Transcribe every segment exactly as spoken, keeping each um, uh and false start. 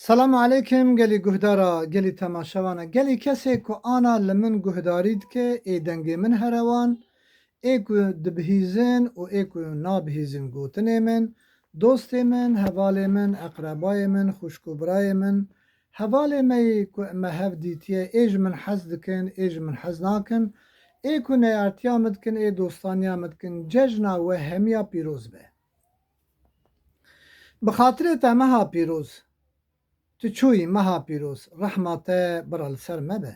Selam aleykim gelî guhdara, gelî temaşevana, gelî kesê ku ana li min guhdarî dike, ê dengê min here wan, ê ku dibihîzin û ê ku nabihîzin gotinê min, dostê min, hevalê min, eqrebayê min, xwişk û birayê min, hevalê me yê ku me hev dîtiye, ê ji min hez dikin, ê ji min hez nakin, ê ku neyartiya min dikin, ê dostaniya min dikin, cejna we hemiya pîroz be. Bi xatirê te meha pîroz, tu çûyî meha pîroz, rehma te bira li ser me be.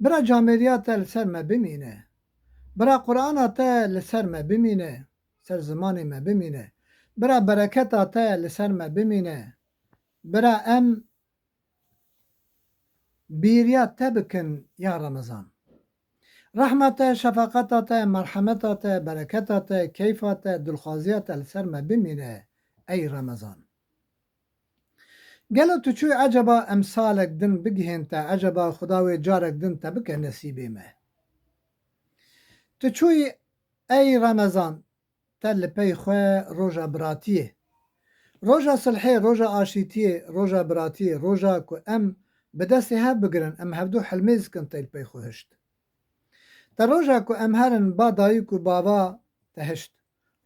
Bira camêriya te li ser me bimîne. Bira Qur'ana te li ser me bimîne, ser zimanê me bimîne. Bira bereketa te li ser me bimîne. Bira em bîriya te bikin ya Remezan. Rehma te, şefaqeta te, merhemeta te, bereketa te, keyfa te, dilxwaziya te li ser me bimîne ey Remezan. Gelo tu çûyî eceba emsalek din bigihên te, eceba Xuda wê carek din te bike nesîbê me? Tu çûyî ey Remezan, te li pey xwe roja biratiyê, roja silhê, roja aşîtiyê, roja biratiyê, roja ku em bi destê hev bigirin, em hevdu hilmêz dikin, te li pey xwe hişt. Te roja ku em herin ba dayik û bava te hişt.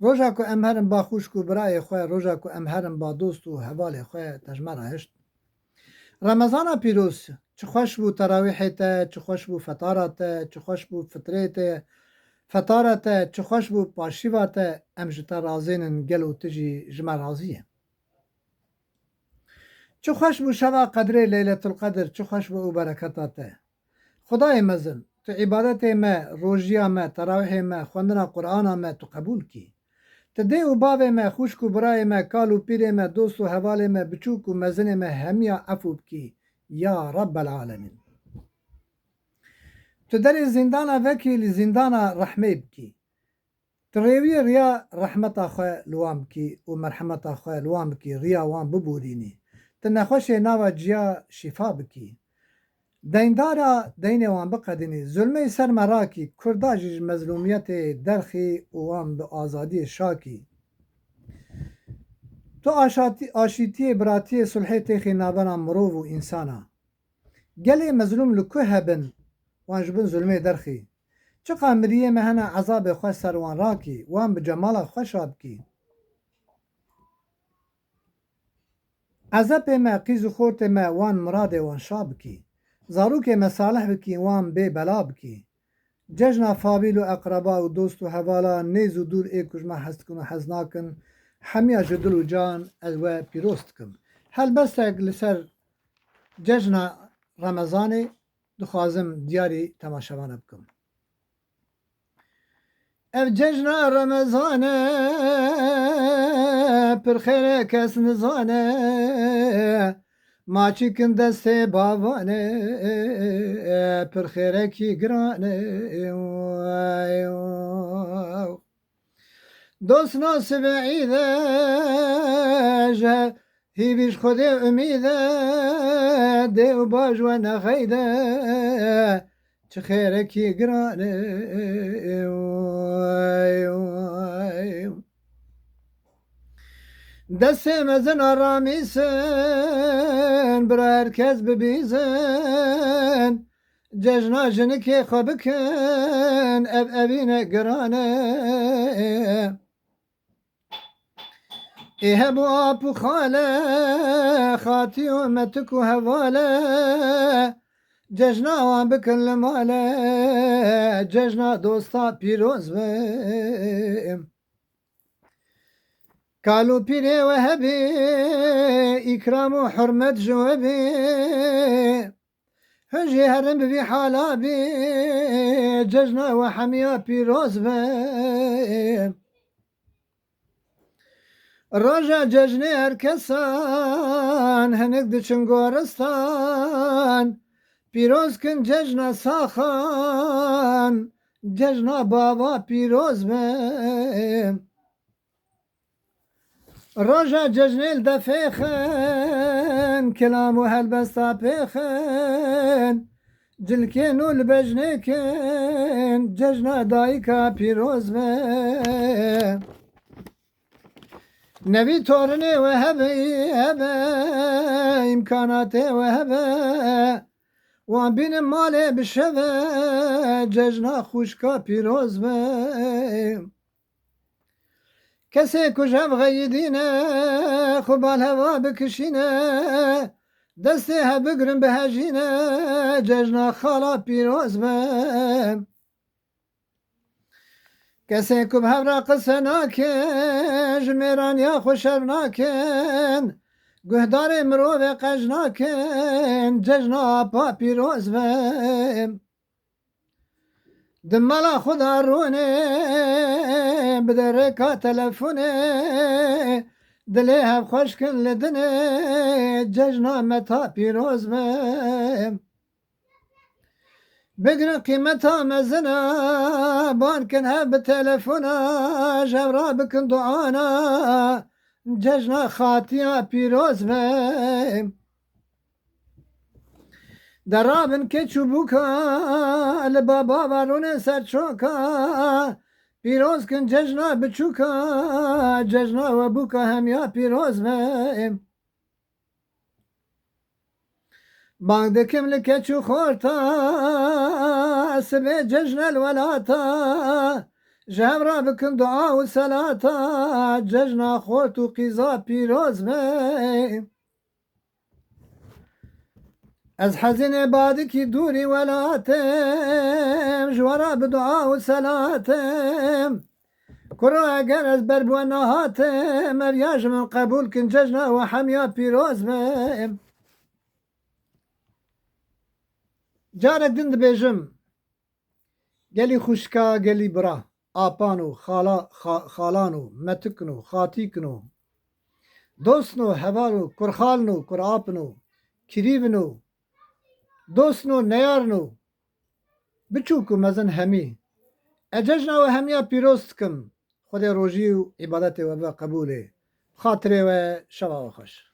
Roja ku em herin ba xwişk û birayê xwe, roja ku em herin ba dost û hevalê xwe te ji me re hişt. Remezana pîroz, çi xweş bû terawîhê te, çi xweş bû fetara te, çi xweş bû fitrê te, fetara te, çi xweş bû paşîva te, em ji te razên in, gelo tu jî ji me razî yî? Çi xweş bû şeva qedrê, Leyletul Qedr, çi xweş bû ew bereketa te. Xwedayê mezin, tu îbadetê me, rojiya me, terawîhê me, xwendina Qur'ana me tu qebûl kî. Tu dê û bavê me, xwişk û birayê me, kal û pîrê me, dost û hevalê me, biçûk û mezinê me hemiya efû bikî, ya Rebbel Alemîn. Tu derê zîndana vekî, li zîndana rehmê bikî. Tu rêwiyê riya rehmeta xwe li wan bikî û merhemeta xwe li wan bikî, riya wan biborînî. Tu nexweşê nava ciya şîfa bikî. Deyndara deynê wan biqedînî, zulmê ser me rakî, Kurda jî ji mezlûmiyetê derxî û wan bi azadiyê şakî. Tu aşatî-, aşîtiyê, biratiyê, sulhê têxî navbera mirov û însana. Gelê mezlûm li ku hebin, wan ji bin zulmê derxî. Çiqa miriyê me hene ezabê xwe ser wan rakî, wan bi cemala xwe şa bikî. Ezepê me, qîz û xortê me, wan miradê wan şa bikî. Zarokê me salih bikî, wan bê bela bikî. Cejna fabîl û eqreba û dost û hevala, nêz û dûr ê ku ji me hez dikin û hez nakin, hemiya ji dil û can ez we pîroz dikim. Helbestek li ser cejna Remezanê dixwazim diyarî temaşevana bikim. Ev cejna Remezane, pir xêr e kes nizane, maçîkin destê bavane, pir xêrekî girane. Dost nasibê îde, ji hîvî ji Xwedê umîde, dê û bav ji we nexeyde, çi xêrekî giran e. Destê mezin a ramîsin, bira her kes bibîzin, cejna jinikê xwe bikin, ev evîne giran e. Ê hebû ap û xale, xatî û metik û hevale, cejna wan bikin li male, cejna dosta pîroz be. Kal û pîrê we hebî, îkram û hurmet ji we bî. Hûn jî herin bi vî hala bî, cejna we hemiya pîroz be. Roja cejnê her kesan, hinek diçin goristan, pîroz kin cejna saxan, cejna bava pîroz be. Roja cejnê li defê xin, kilam û helbesta pê xin, cilkê nû li bejnê kin, cejna dayika pîroz be. Nevî torinê we hebey, hebey, îmkanatê we hebe, wan bînin malê bi şeve, cejna xwişka pîroz be. Kesê ku ji hev xeyidîne, xwe bal heva bikişîne, destê hev bigrin bihejîne, cejna xala pîroz be. Kesê ku bi hev re qise nakin, ji mêraniya xwe şerm nakin, guhdarê mirovê qej nakin, cejna apa pîroz be. Di mala xwe de rûnê, bide rêka telefonê, dilê hev xweş kin li dinê, cejna me ta pîroz be. Bigrin qîmeta mezina, ban kin hev bi telefona, ji hev re bikin duana, cejna xatiya pîroz be. Derabin keç û bûka, li baba ve rûnê ser çoka, pîroz kin cejna biçûka, cejna we bûka hemiya pîroz be. Bang dikim li keç û xorta, sibê cejne li welata, ji hev re bikin dua û selata, cejna xort û qîza pîroz be. Ez hezînê badikî dûrî welatim, ji we re bi dua û selatim. Kuro eger ez ber bi we nehatim, ev ya ji min qebûl kin, cejna we hemiya pîroz be. Carek din dibêjim, gelî xwişka, gelî bira, apan û xala, xa-, xalan û metikn û xatîkn û dostn û heval û kurxaln û kurapn û kirîvn û dostn û neyarn û biçûk û mezin hemî. Ez cejna we hemiya pîroz dikim. Xwedê rojî û îbadetê we bibe qebûlê. Bi xatirê we, şeva we xweş.